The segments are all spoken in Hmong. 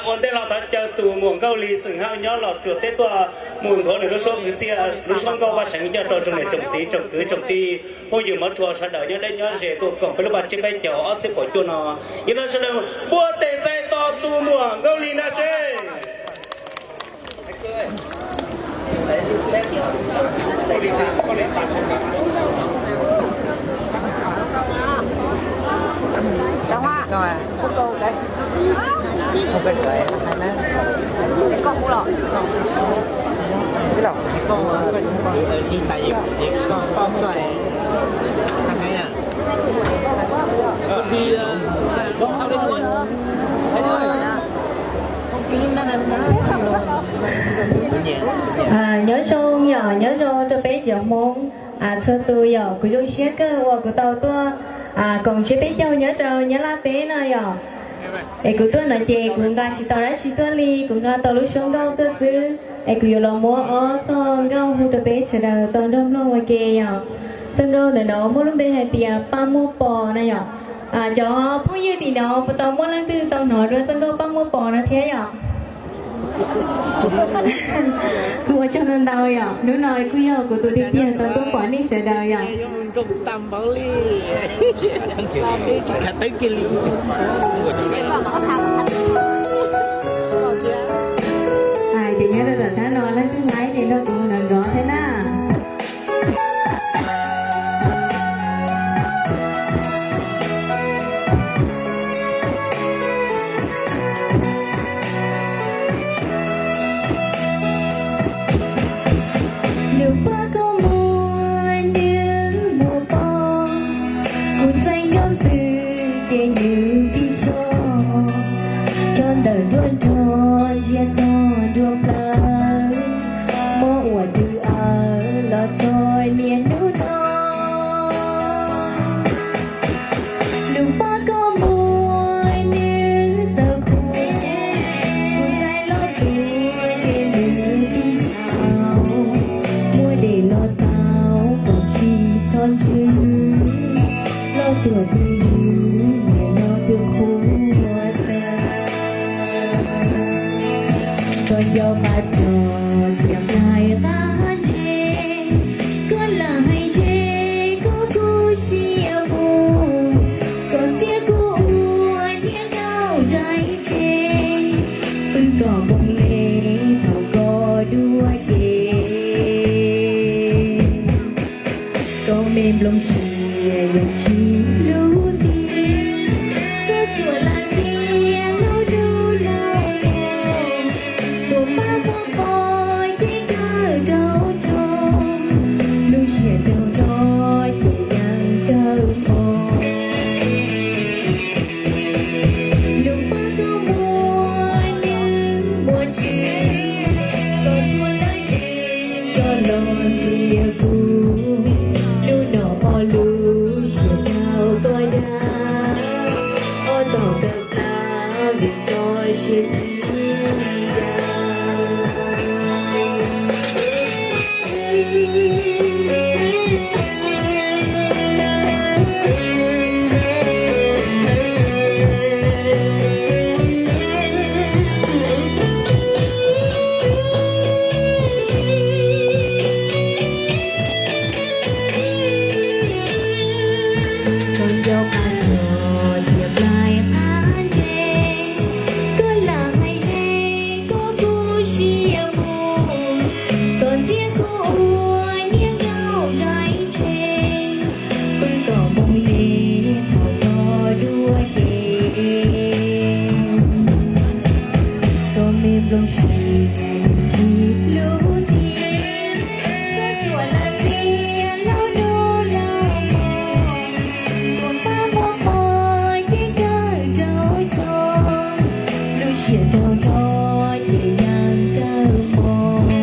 Ua ntej los thov caw tus muam Nkauj Lis xeem Hawj nyob Los Tsuas teb tuaj mus nthuav nws lub suab kwv txhiaj, lub suab nkauj vaj seem coj rau tsoom niam tsoom txiv tsoom kwv tsoom tij phooj ywg mov tshua sawv daws nyob deb nyob ze tuaj koom peb lub paj tsiab peb caug ob txhiab kaum cuaj no. Yog li ntawd sawv daws npuaj tes txais tos tus muam Nkauj Lis na seb. Nyob zoo yom, nyob zoo rau peb cov Hmoob txhua tus yom. Kuv zoo siab kawg uas kuv tau tuaj koom tsiab peb caug nyob rau Nyab Laj teb no yom. Es kuv tuaj no ces kuv nqa tsis tau dab tsi tuaj li, kuv nqa tau lub suab nkauj tuaj xwb. Es kuv yuav los muab ob txoj nkauj hu rau peb sawv daws tau nrog mloog ua ke yom. Txoj nkauj ntawm no muaj lub npe hais tias Paj Muaj Pos no yom. Cov phooj ywg tim no puas tau muaj leej twg tau hnov dua txoj nkauj Paj Muaj Pos no thiab yom? Kuv ua tsaug ntau ntau yom, hnub no kuj yog kuv tus tiag tiag tau tuaj pom nej sawv daws yom. Hais tias nyob rau tom sab no leej twg laib ces nrog kuv nrov nrov thiab na. Lub paj koj muaj nws muaj poj, kuv txais nkauj xwb ces nws tig choj. Cov ntawm nruab nrog ntsia txog nruab plawv, mob uas twb awv los txog niaj hnub no. Lub paj koj muaj nws txawv qhuav, kuv txais los tuaj ces nws tig ntshaus. Muab dej los tau kom tsis txhob ntsws, los tuaj twb ywm, niaj no twb qhuav tag. Koj nco qab cog tias nqaij qab ntsej, koj lam hais ze koj kuj siab mus. Koj txiav kuv ua niag nkauj zais tseg, pw kom moo me thaum koj dua ke. Koj me nplooj siab yeej tsis hlub tiag, koj tsuas lam tias hlub hlub lawm los, tus paj muaj pos ces kawg rau tso, lub siab rau rau ces yeej kawg mos. Lub paj koj muaj nws muaj tswv, koj tsuas lam tias koj los ntxias kuv, hnub no ob lub siab rau koj dag, ob tog kawg pab vim koj siab tsis dag. Koj nco qab cog tias nqaij qab ntsej, koj lam hais ze koj kuj siab mus. Koj txiav kuv ua niag nkauj zais tseg, pw kom moo me thaum koj dua ke. Koj me nplooj siab tsis hlub tiag, koj tsuas lam tias hlub hlub lawm los, tus paj muaj pos ces kawg rau tso, lub siab rau rau ces yeej kawg mos.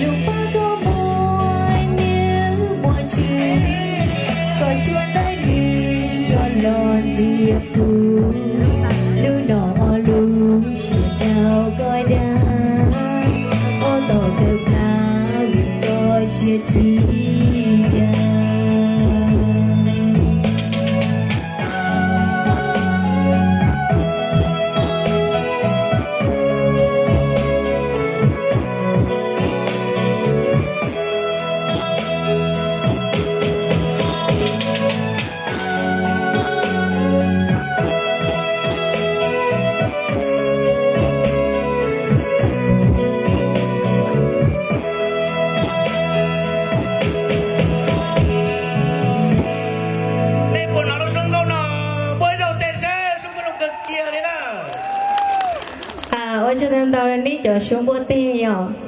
Lub paj koj muaj nws muaj tswv, koj tsuas lam tias koj los ntxias kuv, hnub no ob lub siab rau koj dag, ob tog kawg pab vim koj siab tsis dag. Ntau nej cov Suav npua teg yom.